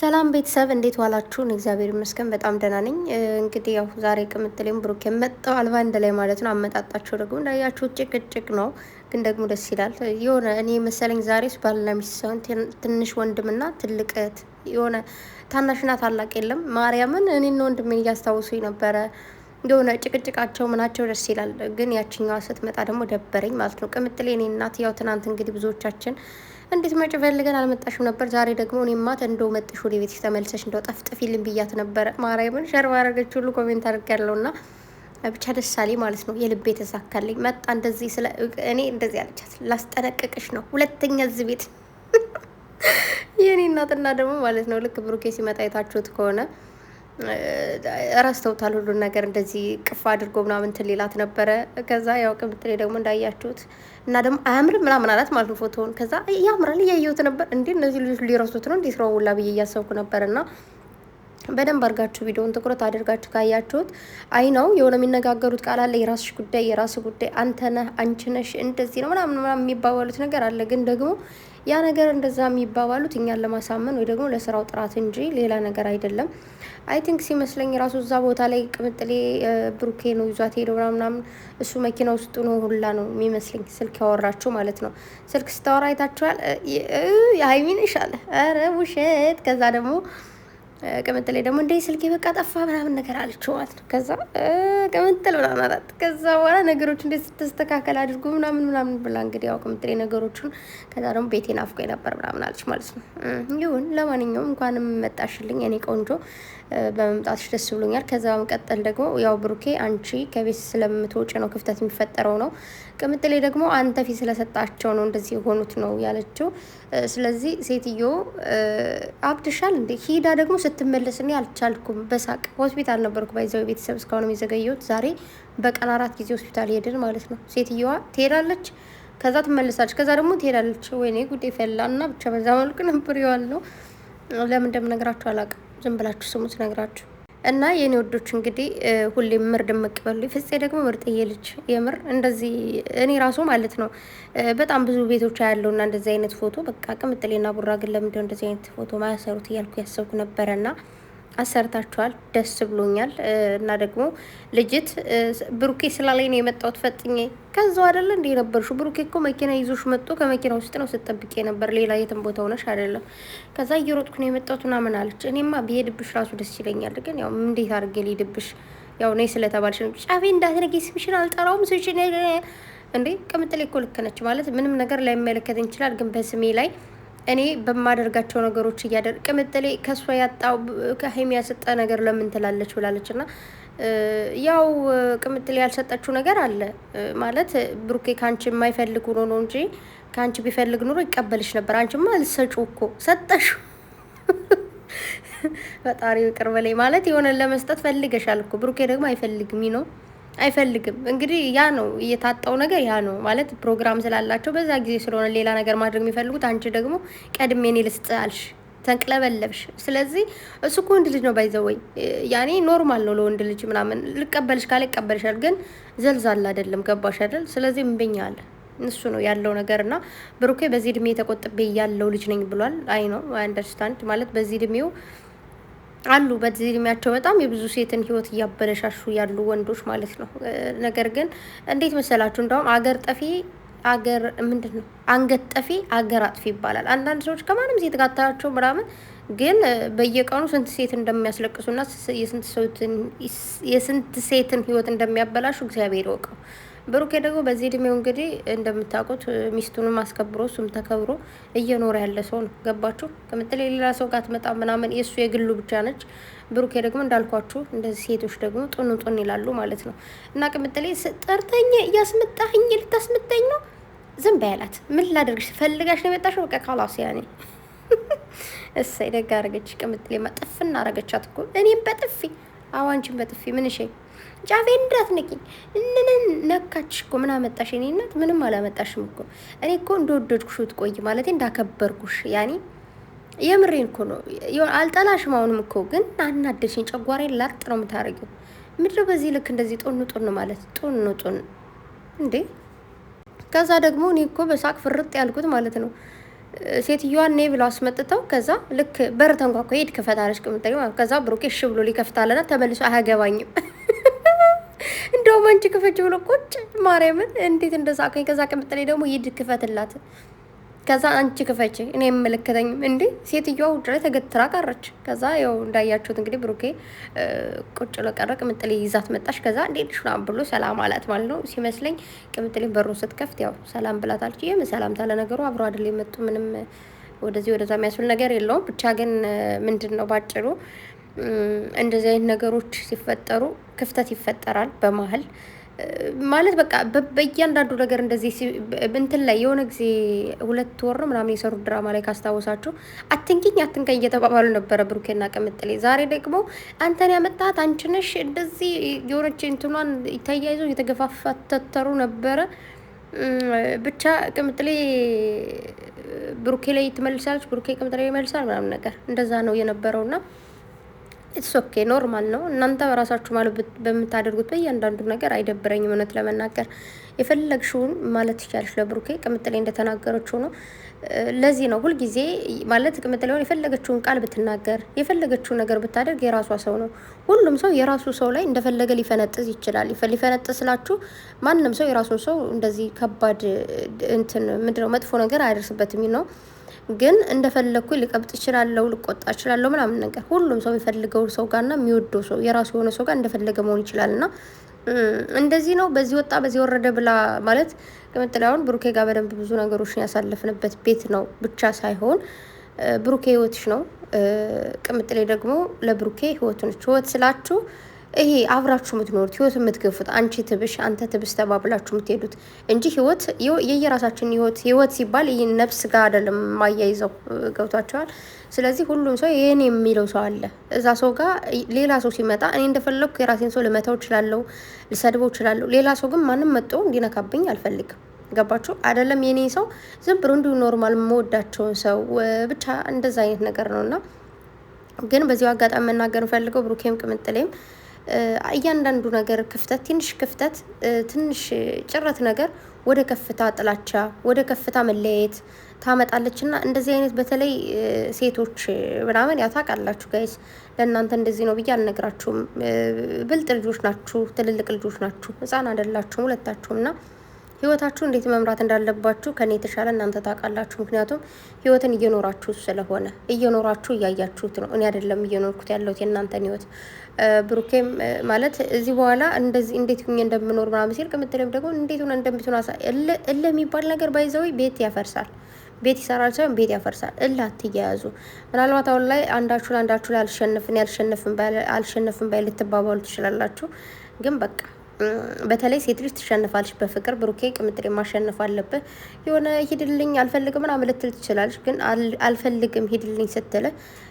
ሰላም ቤተሰብ እንዴት ዋላችሁ? እግዚአብሔር ይመስገን በጣም ደህና ነኝ። እንግዲህ ያው ዛሬ ቅምጥሌም ብሩክ የመጣው አልባ እንደ ላይ ማለት ነው። አመጣጣቸው ደግሞ እንዳያችሁ ጭቅጭቅ ነው፣ ግን ደግሞ ደስ ይላል። የሆነ እኔ መሰለኝ ዛሬ ባልና ሚስት ሳይሆን ትንሽ ወንድምና ትልቅ እህት የሆነ ታናሽና ታላቅ የለም። ማርያምን እኔና ወንድሜን እያስታውሱኝ ነበረ። የሆነ ጭቅጭቃቸው ምናቸው ደስ ይላል። ግን ያችኛዋ ስትመጣ ደግሞ ደበረኝ ማለት ነው። ቅምጥሌ እኔ እናት ያው ትናንት እንግዲህ ብዙዎቻችን እንዴት መጭ ፈልገን አልመጣሽም ነበር። ዛሬ ደግሞ እኔማ እንደው መጥሽ ወደ ቤትሽ ተመልሰሽ እንደው ጠፍጥፊልን ብያት ነበረ። ማርያምን share ባረገች ሁሉ comment አድርጌያለሁና ብቻ ደስ አለኝ ማለት ነው። የልቤ ተሳካልኝ። መጣ እንደዚህ ስለ እኔ እንደዚህ አለቻት፣ ላስጠነቅቅሽ ነው ሁለተኛ እዚህ ቤት የእኔ እናትና ደግሞ ማለት ነው ልክ ብሩኬ ሲመጣ የታችሁት ከሆነ ረስተውታል ሁሉን ነገር እንደዚህ ቅፍ አድርጎ ምናምን እንትን ሌላት ነበረ። ከዛ ያው ቅምጥሌ ደግሞ እንዳያችሁት እና ደግሞ አያምርም ምናምን አላት ማለት ነው ፎቶውን። ከዛ ያምራል እያየሁት ነበር እንዴ እነዚህ ልጆች ሊረሱት ነው እንዴ ስራው ሁላ ብዬ እያሰብኩ ነበር እና በደንብ አድርጋችሁ ቪዲዮውን ትኩረት አድርጋችሁ ካያችሁት አይ ነው የሆነ የሚነጋገሩት ቃል አለ። የራስሽ ጉዳይ፣ የራስ ጉዳይ፣ አንተ ነህ፣ አንቺ ነሽ፣ እንደዚህ ነው ምናምን ምናምን የሚባባሉት ነገር አለ። ግን ደግሞ ያ ነገር እንደዛ የሚባባሉት እኛን ለማሳመን ወይ ደግሞ ለስራው ጥራት እንጂ ሌላ ነገር አይደለም። I think ሲመስለኝ ራሱ እዛ ቦታ ላይ ቅምጥሌ ብሩኬ ነው ይዟት ሄደው ምናምን እሱ መኪና ውስጥ ነው ሁላ ነው የሚመስለኝ ስልክ ያወራችው ማለት ነው። ስልክ ስታወራ አይታችኋል። ሀይሚን ይሻለ ኧረ ውሸት። ከዛ ደግሞ ቅምጥሌ ደግሞ እንደ ስልኬ በቃ ጠፋ ምናምን ነገር አለችው ማለት ነው። ከዛ ቅምጥል ምናምን አላት። ከዛ በኋላ ነገሮች እንዴት ስትስተካከል አድርጎ ምናምን ምናምን ብላ እንግዲህ ያው ቅምጥሌ ነገሮቹን ከዛ ደግሞ ቤቴ ናፍቆኝ ነበር ምናምን አለች ማለት ነው። ይሁን ለማንኛውም እንኳንም መጣሽልኝ እኔ ቆንጆ፣ በመምጣትሽ ደስ ብሎኛል። ከዛ በመቀጠል ደግሞ ያው ብሩኬ አንቺ ከቤት ስለምትወጪ ነው ክፍተት የሚፈጠረው ነው። ቅምጥሌ ደግሞ አንተ ፊት ስለሰጣቸው ነው እንደዚህ የሆኑት ነው ያለችው። ስለዚህ ሴትዮ አብድሻል እንዴ? ሂዳ ደግሞ ስትመለስ እኔ አልቻልኩም በሳቅ ሆስፒታል ነበርኩ። by the way ቤተሰብ እስካሁን የዘገየሁት ዛሬ በቀን 4 ጊዜ ሆስፒታል ሄድን ማለት ነው። ሴትየዋ ትሄዳለች፣ ከዛ ትመለሳለች፣ ከዛ ደግሞ ትሄዳለች። ወይኔ ጉዴ ፈላ እና ብቻ በዛ መልኩ ነበር የዋልነው። ለምን እንደምነግራችሁ አላውቅም። ዝም ብላችሁ ስሙት ነግራችሁ እና የኔ ወዶች እንግዲህ ሁሌም ምር ድምቅ በሉ። ፍፄ ደግሞ ምርጥዬ ልጅ የምር እንደዚህ እኔ ራሱ ማለት ነው በጣም ብዙ ቤቶች ያለውና እንደዚህ አይነት ፎቶ በቃ ቅምጥሌና ቡራ ግን ለምንድነው እንደዚህ አይነት ፎቶ ማያሰሩት እያልኩ ያሰብኩ ነበረና አሰርታችኋል። ደስ ብሎኛል። እና ደግሞ ልጅት ብሩኬ ስላለኝ ነው የመጣሁት ፈጥኜ። ከዛው አይደለ እንደ የነበርሽው ብሩኬ እኮ መኪና ይዞሽ መጥቶ ከመኪና ውስጥ ነው ስጠብቅ የነበር፣ ሌላ የትም ቦታ ሆነሽ አይደለም። ከዛ እየሮጥኩ ነው የመጣሁት ምናምን አለች። እኔማ ብሄድብሽ ራሱ ደስ ይለኛል፣ ግን ያው እንዴት አድርጌ ልሂድብሽ? ያው ነይ ስለተባልሽ ነው። ጫፌ እንዳትነጊ፣ ስምሽን አልጠራውም ስምሽን እንዴ። ቅምጥሌ እኮ ልክ ነች ማለት ምንም ነገር ላይመለከተኝ ይችላል፣ ግን በስሜ ላይ እኔ በማደርጋቸው ነገሮች እያደር ቅምጥሌ ከእሷ ያጣው ከሀይሚ ያሰጠ ነገር ለምን ትላለች ብላለች። እና ያው ቅምጥሌ ያልሰጠችው ነገር አለ ማለት ብሩኬ ከአንቺ የማይፈልግ ሆኖ ነው እንጂ ከአንቺ ቢፈልግ ኑሮ ይቀበልሽ ነበር። አንቺማ ልትሰጪው እኮ ሰጠሽው። ፈጣሪ ይቅር በለኝ ማለት የሆነ ለመስጠት ፈልገሻል እኮ ብሩኬ ደግሞ አይፈልግም ነው አይፈልግም። እንግዲህ ያ ነው እየታጣው ነገር ያ ነው ማለት ፕሮግራም ስላላቸው በዛ ጊዜ ስለሆነ ሌላ ነገር ማድረግ የሚፈልጉት። አንቺ ደግሞ ቀድሜ እኔ ልስጥ አልሽ፣ ተንቅለበለብሽ። ስለዚህ እሱ እኮ ወንድ ልጅ ነው by the way ያኔ normal ነው ለወንድ ልጅ ምናምን ልቀበልሽ ካለ ይቀበልሻል፣ ግን ዘልዛል አይደለም። ገባሽ አይደል? ስለዚህ እምቢኝ አለ እሱ ነው ያለው ነገር እና ብሩኬ በዚህ እድሜ ተቆጥቤ ያለው ልጅ ነኝ ብሏል። I know understand ማለት በዚህ እድሜው አሉ በዚህ እድሜያቸው በጣም የብዙ ሴትን ሕይወት እያበለሻሹ ያሉ ወንዶች ማለት ነው። ነገር ግን እንዴት መሰላችሁ? እንደውም አገር ጠፊ አገር ምንድን ነው አንገት ጠፊ አገር አጥፊ ይባላል። አንዳንድ ሰዎች ከማንም ሴት ጋር ታያቸው ምናምን፣ ግን በየቀኑ ስንት ሴት እንደሚያስለቅሱና የስንት ሴትን ሕይወት እንደሚያበላሹ እግዚአብሔር ይወቀው። ብሩኬ ደግሞ በዚህ እድሜው እንግዲህ እንደምታውቁት ሚስቱንም አስከብሮ እሱም ተከብሮ እየኖረ ያለ ሰው ነው። ገባችሁ? ቅምጥሌ ሌላ ሰው ጋር ትመጣ ምናምን የእሱ የግሉ ብቻ ነች። ብሩኬ ደግሞ እንዳልኳችሁ እንደዚህ ሴቶች ደግሞ ጡን ጡን ይላሉ ማለት ነው። እና ቅምጥሌ ጠርተኝ እያስመጣኸኝ ልታስመጣኝ ነው? ዝም በይ አላት። ምን ላደርግሽ ፈልጋሽ ነው የመጣሽው? በቃ خلاص ያኔ እሰይ ደግ አደረገች። ቅምጥሌማ ጥፍና አረገቻት እኮ እኔም በጥፊ አዎ አንቺን በጥፊ ምን እሺ ጫፌ እንዳትነቂኝ እንንን ነካች እኮ ምን አመጣሽ? እኔ እናት ምንም አላመጣሽም እኮ እኔ እኮ እንደወደድኩሽ ትቆይ ማለት እንዳከበርኩሽ ያኔ የምሬን እኮ ነው። አልጠላሽም። አሁንም እኮ ግን አናደድሽኝ። ጨጓራዬን ላጥ ነው የምታደርጊው። ምንድነው በዚህ ልክ እንደዚህ ጦን ጦን ማለት ጦን ጦን እንዴ? ከዛ ደግሞ እኔ እኮ በሳቅ ፍርጥ ያልኩት ማለት ነው። ሴትዮዋን ነይ ብለው አስመጥተው ከዛ ልክ በር ተንኳኳ፣ ሂድ ክፈት አለች ቅምጥሌ ማለት። ከዛ ብሩኬ እሺ ብሎ ሊከፍታለና ተመልሶ አያገባኝም እንደውም አንቺ ክፈች ብሎ ቁጭ። ማርያምን እንዴት እንደሳቀኝ። ከዛ ቅምጥሌ ደግሞ ሂድ ክፈትላት፣ ከዛ አንቺ ክፈች እኔ የምመለከተኝም እንዴ። ሴትዮዋ ውጭ ላይ ተገትራ ቀረች። ከዛ ያው እንዳያችሁት እንግዲህ ብሩኬ ቁጭ ብሎ ቀረ። ቅምጥሌ ይዛት መጣች። ከዛ እንዴት ነሽ ምናምን ብሎ ሰላም አላት ማለት ነው ሲመስለኝ። ቅምጥሌ በሩን ስትከፍት ያው ሰላም ብላታለች። ይህም ሰላምታ ለነገሩ አብሮ አይደል የመጡ፣ ምንም ወደዚህ ወደዛ የሚያስብል ነገር የለውም። ብቻ ግን ምንድን ነው ባጭሩ እንደዚህ አይነት ነገሮች ሲፈጠሩ ክፍተት ይፈጠራል በመሀል ማለት። በቃ በእያንዳንዱ ነገር እንደዚህ እንትን ላይ የሆነ ጊዜ 2 ወር ነው ምናምን የሰሩት ድራማ ላይ ካስታወሳችሁ አትንኪኝ አትንካኝ እየተባባሉ ነበረ ብሩኬና ቅምጥሌ። ዛሬ ደግሞ አንተን ያመጣት አንቺ ነሽ እንደዚህ የሆነች እንትኗን ተያይዞ እየተገፋፋተተሩ ነበረ። ብቻ ቅምጥሌ ብሩኬ ላይ ትመልሳለች፣ ብሩኬ ቅምጥሌ ይመልሳል ምናምን ነገር እንደዛ ነው የነበረውና it's okay፣ normal ነው። እናንተ በራሳችሁ ማለት በምታደርጉት በእያንዳንዱ ነገር አይደብረኝም። እውነት ለመናገር የፈለግሽውን ማለት ትችያለሽ ለብሩኬ፣ ቅምጥሌ እንደተናገረችው ነው። ለዚህ ነው ሁልጊዜ ማለት ቅምጥሌ የፈለገችውን ቃል ብትናገር የፈለገችውን ነገር ብታደርግ የራሷ ሰው ነው። ሁሉም ሰው የራሱ ሰው ላይ እንደፈለገ ሊፈነጥዝ ይችላል። ሊፈነጥዝ ስላችሁ ማንም ሰው የራሱን ሰው እንደዚህ ከባድ እንትን ምንድነው መጥፎ ነገር አያደርስበትም ነው፣ ግን እንደፈለግኩ ልቀብጥ እችላለሁ፣ ልቆጣ እችላለሁ ምናምን ነገር። ሁሉም ሰው የሚፈልገው ሰው ጋርና የሚወደው ሰው የራሱ የሆነ ሰው ጋር እንደፈለገ መሆን ይችላል። እና እንደዚህ ነው። በዚህ ወጣ በዚህ ወረደ ብላ ማለት ቅምጥል አሁን ብሩኬ ጋር በደንብ ብዙ ነገሮችን ያሳለፍንበት ቤት ነው ብቻ ሳይሆን ብሩኬ ህይወትሽ ነው። ቅምጥሌ ደግሞ ለብሩኬ ህይወቱ ነች። ህይወት ስላችሁ ይሄ አብራችሁ የምትኖሩት ህይወት የምትገፉት፣ አንቺ ትብሽ አንተ ትብስ ተባብላችሁ የምትሄዱት እንጂ ህይወት የየራሳችን ህይወት፣ ህይወት ሲባል ይህ ነፍስ ጋር አይደለም ማያይዘው፣ ገብቷቸዋል። ስለዚህ ሁሉም ሰው ይሄን የሚለው ሰው አለ። እዛ ሰው ጋር ሌላ ሰው ሲመጣ እኔ እንደፈለግኩ የራሴን ሰው ልመታው እችላለሁ፣ ልሰድበው እችላለሁ። ሌላ ሰው ግን ማንም መጥቶ እንዲነካብኝ አልፈልግም። ገባችሁ አይደለም? የኔ ሰው ዝም ብሎ እንዲሁ normal የምወዳቸውን ሰው ብቻ እንደዛ አይነት ነገር ነውና ግን በዚሁ አጋጣሚ መናገር እንፈልገው ብሩኬም ቅምጥሌም እያንዳንዱ ነገር ክፍተት፣ ትንሽ ክፍተት፣ ትንሽ ጭረት ነገር ወደ ከፍታ ጥላቻ፣ ወደ ከፍታ መለያየት ታመጣለች። እና እንደዚህ አይነት በተለይ ሴቶች ምናምን ያው ታውቃላችሁ guys፣ ለእናንተ እንደዚህ ነው ብዬ አልነግራችሁም። ብልጥ ልጆች ናችሁ፣ ትልልቅ ልጆች ናችሁ፣ ሕፃን አይደላችሁም ሁለታችሁም እና ህይወታችሁ እንዴት መምራት እንዳለባችሁ ከኔ የተሻለ እናንተ ታውቃላችሁ። ምክንያቱም ህይወትን እየኖራችሁ ስለሆነ እየኖራችሁ እያያችሁት ነው። እኔ አይደለም እየኖርኩት ያለሁት የእናንተን ህይወት። ብሩኬም ማለት እዚህ በኋላ እንደዚህ እንዴት ሁኜ እንደምኖር ምናምን ሲል ቅምጥሌም ደግሞ እንዴት ሆነ እንደምትሆን እልህ የሚባል ነገር by the way ቤት ያፈርሳል። ቤት ይሰራል ሳይሆን ቤት ያፈርሳል። እልህ አትያያዙ። ምናልባት አሁን ላይ አንዳችሁ ለአንዳችሁ ላይ አልሸንፍን አልሸንፍን ባይ ልትባባሉ ትችላላችሁ። ግን በቃ በተለይ ሴት ልጅ ትሸንፋለች በፍቅር። ብሩኬ ቅምጥሌ ማሸነፍ አለብህ። የሆነ ሂድልኝ አልፈልግም ምናምን ልትል ትችላለች። ግን አልፈልግም ሂድልኝ ስትል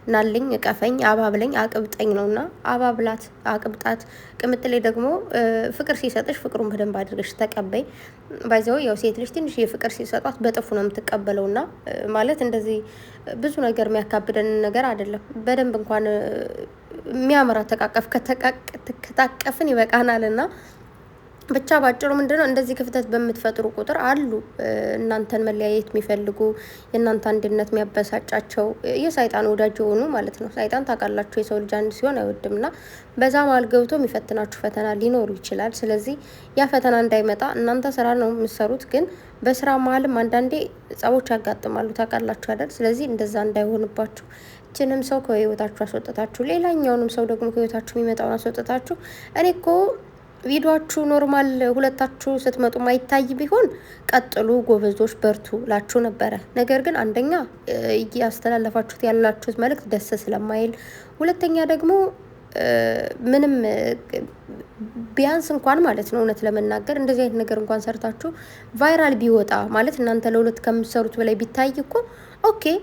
ናልኝ፣ እቀፈኝ፣ አባብለኝ፣ አቅብጠኝ ነውና አባብላት፣ አቅብጣት። ቅምጥሌ ደግሞ ፍቅር ሲሰጥሽ ፍቅሩን በደንብ አድርገሽ ተቀበይ። By the way ያው ሴት ልጅ ትንሽ የፍቅር ሲሰጧት በጥፉ ነው የምትቀበለውና ማለት እንደዚህ ብዙ ነገር የሚያካብደን ነገር አይደለም። በደንብ እንኳን የሚያምር አተቃቀፍ ከታቀፍን ይበቃናልና ብቻ ባጭሩ ምንድነው እንደዚህ ክፍተት በምትፈጥሩ ቁጥር አሉ እናንተን መለያየት የሚፈልጉ፣ የእናንተ አንድነት የሚያበሳጫቸው የሰይጣን ወዳጅ የሆኑ ማለት ነው። ሰይጣን ታውቃላችሁ የሰው ልጅ አንድ ሲሆን አይወድምና በዛ መሀል ገብቶ የሚፈትናችሁ ፈተና ሊኖሩ ይችላል። ስለዚህ ያ ፈተና እንዳይመጣ እናንተ ስራ ነው የምትሰሩት፣ ግን በስራ መሀልም አንዳንዴ ጸቦች ያጋጥማሉ ታውቃላችሁ አይደል? ስለዚህ እንደዛ እንዳይሆንባችሁ እችንም ሰው ከህይወታችሁ አስወጥታችሁ ሌላኛውንም ሰው ደግሞ ከህይወታችሁ የሚመጣውን አስወጥታችሁ። እኔ እኮ ቪዲዮአችሁ normal ሁለታችሁ ስትመጡ ማይታይ ቢሆን ቀጥሉ፣ ጎበዞች፣ በርቱ ላችሁ ነበረ። ነገር ግን አንደኛ እያስተላለፋችሁት ያላችሁት መልእክት ደስ ስለማይል፣ ሁለተኛ ደግሞ ምንም ቢያንስ እንኳን ማለት ነው እውነት ለመናገር እንደዚህ አይነት ነገር እንኳን ሰርታችሁ viral ቢወጣ ማለት እናንተ ለሁለት ከምትሰሩት በላይ ቢታይ እኮ okay፣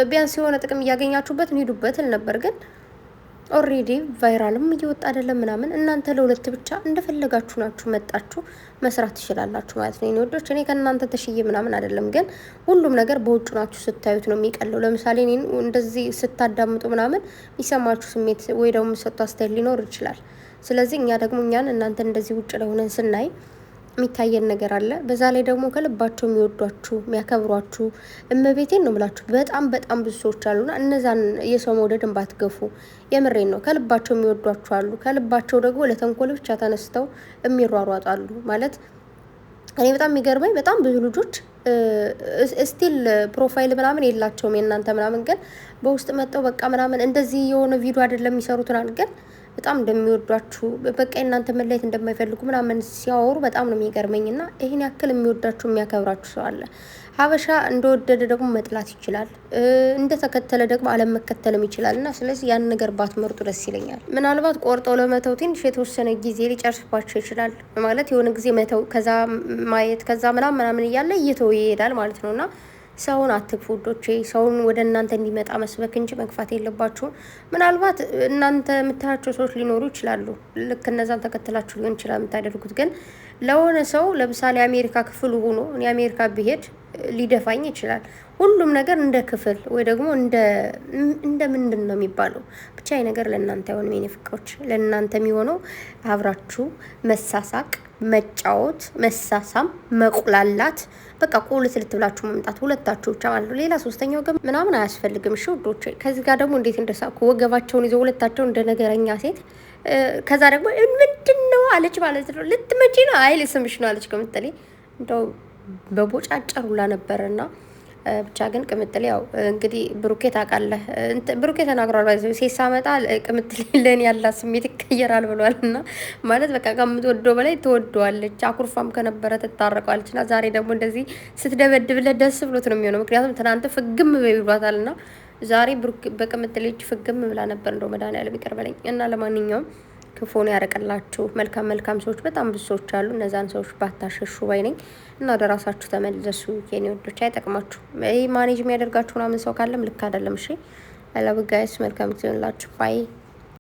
ቢያንስ የሆነ ጥቅም እያገኛችሁበት እንሂዱበት ል ነበር፣ ግን already viral ም እየወጣ አይደለም ምናምን። እናንተ ለሁለት ብቻ እንደፈለጋችሁ ናችሁ መጣችሁ መስራት ትችላላችሁ ማለት ነው። የኔ ወዶች እኔ ከእናንተ ተሽዬ ምናምን አይደለም፣ ግን ሁሉም ነገር በውጭ ናችሁ ስታዩት ነው የሚቀለው። ለምሳሌ እኔን እንደዚህ ስታዳምጡ ምናምን የሚሰማችሁ ስሜት ወይ ደግሞ የሚሰጡ አስተያየት ሊኖር ይችላል። ስለዚህ እኛ ደግሞ እኛን እናንተ እንደዚህ ውጭ ላይ ሆነን ስናይ የሚታየን ነገር አለ። በዛ ላይ ደግሞ ከልባቸው የሚወዷችሁ፣ የሚያከብሯችሁ፣ እመቤቴን ነው የምላችሁ፣ በጣም በጣም ብዙ ሰዎች አሉና እነዛን የሰው መውደድን ባትገፉ፣ የምሬን ነው። ከልባቸው የሚወዷችሁ አሉ። ከልባቸው ደግሞ ለተንኮል ብቻ ተነስተው የሚሯሯጡ አሉ። ማለት እኔ በጣም የሚገርመኝ በጣም ብዙ ልጆች still profile ምናምን የላቸውም የእናንተ ምናምን፣ ግን በውስጥ መጥተው በቃ ምናምን እንደዚህ የሆነ ቪዲዮ አይደለም የሚሰሩት ግን በጣም እንደሚወዷችሁ፣ በቃ የእናንተ መለየት እንደማይፈልጉ ምናምን ሲያወሩ በጣም ነው የሚገርመኝ። እና ይህን ያክል የሚወዳችሁ፣ የሚያከብራችሁ ሰው አለ። ሀበሻ እንደወደደ ደግሞ መጥላት ይችላል፣ እንደተከተለ ደግሞ አለመከተልም ይችላል። እና ስለዚህ ያን ነገር ባትመርጡ ደስ ይለኛል። ምናልባት ቆርጠው ለመተው ትንሽ የተወሰነ ጊዜ ሊጨርስባቸው ይችላል። ማለት የሆነ ጊዜ መተው፣ ከዛ ማየት፣ ከዛ ምናምን ምናምን እያለ እየተው ይሄዳል ማለት ነው። እና ሰውን አትግፉ ውዶቼ። ሰውን ወደ እናንተ እንዲመጣ መስበክ እንጂ መግፋት የለባችሁም። ምናልባት እናንተ የምታያቸው ሰዎች ሊኖሩ ይችላሉ። ልክ እነዛን ተከትላችሁ ሊሆን ይችላል የምታደርጉት። ግን ለሆነ ሰው ለምሳሌ አሜሪካ ክፍሉ ሆኖ እኔ አሜሪካ ብሄድ ሊደፋኝ ይችላል። ሁሉም ነገር እንደ ክፍል ወይ ደግሞ እንደ ምንድን ነው የሚባለው፣ ብቻ ይህ ነገር ለእናንተ አይሆንም የኔ ፍቅሮች። ለእናንተ የሚሆነው አብራችሁ መሳሳቅ፣ መጫወት፣ መሳሳም፣ መቁላላት፣ በቃ ቁልት ልትብላችሁ መምጣት ሁለታችሁ ብቻ ማለት ነው። ሌላ ሶስተኛው ግን ምናምን አያስፈልግም። እሺ ውዶቼ፣ ከዚህ ጋር ደግሞ እንዴት እንደሳኩ፣ ወገባቸውን ይዘው ሁለታቸው እንደ ነገረኛ ሴት። ከዛ ደግሞ ምንድን ነው አለች ማለት ነው። ልትመጪ ነው? አይ ልስምሽ ነው አለች ቅምጥሌ። እንደው በቦጫጨሩላ ነበረና ብቻ ግን ቅምጥሌ ያው እንግዲህ ብሩኬ ታውቃለህ፣ ብሩኬ ተናግሯል። ባይዘ ሴት ሳመጣ ቅምጥሌ ለእኔ ያላት ስሜት ይቀየራል ብሏል። እና ማለት በቃ ከምትወደው በላይ ትወደዋለች። አኩርፋም ከነበረ ትታረቀዋለች። እና ዛሬ ደግሞ እንደዚህ ስትደበድብለት ደስ ብሎት ነው የሚሆነው። ምክንያቱም ትናንት ፍግም በይ ብሏታል። እና ዛሬ በቅምጥሌ እጅ ፍግም ብላ ነበር። እንደው መድኃኒዓለም ይቅር በለኝ። እና ለማንኛውም ክፉን ያርቅላችሁ። መልካም መልካም ሰዎች በጣም ብዙ ሰዎች አሉ። እነዛን ሰዎች ባታሸሹ ባይ ነኝ። እና ወደ ራሳችሁ ተመለሱ የኔ ወዶች፣ አይጠቅማችሁ። ይህ manage የሚያደርጋችሁ ምናምን ሰው ካለም ልክ አይደለም። እሺ I love you guys፣ መልካም ጊዜ ይሁንላችሁ። Bye.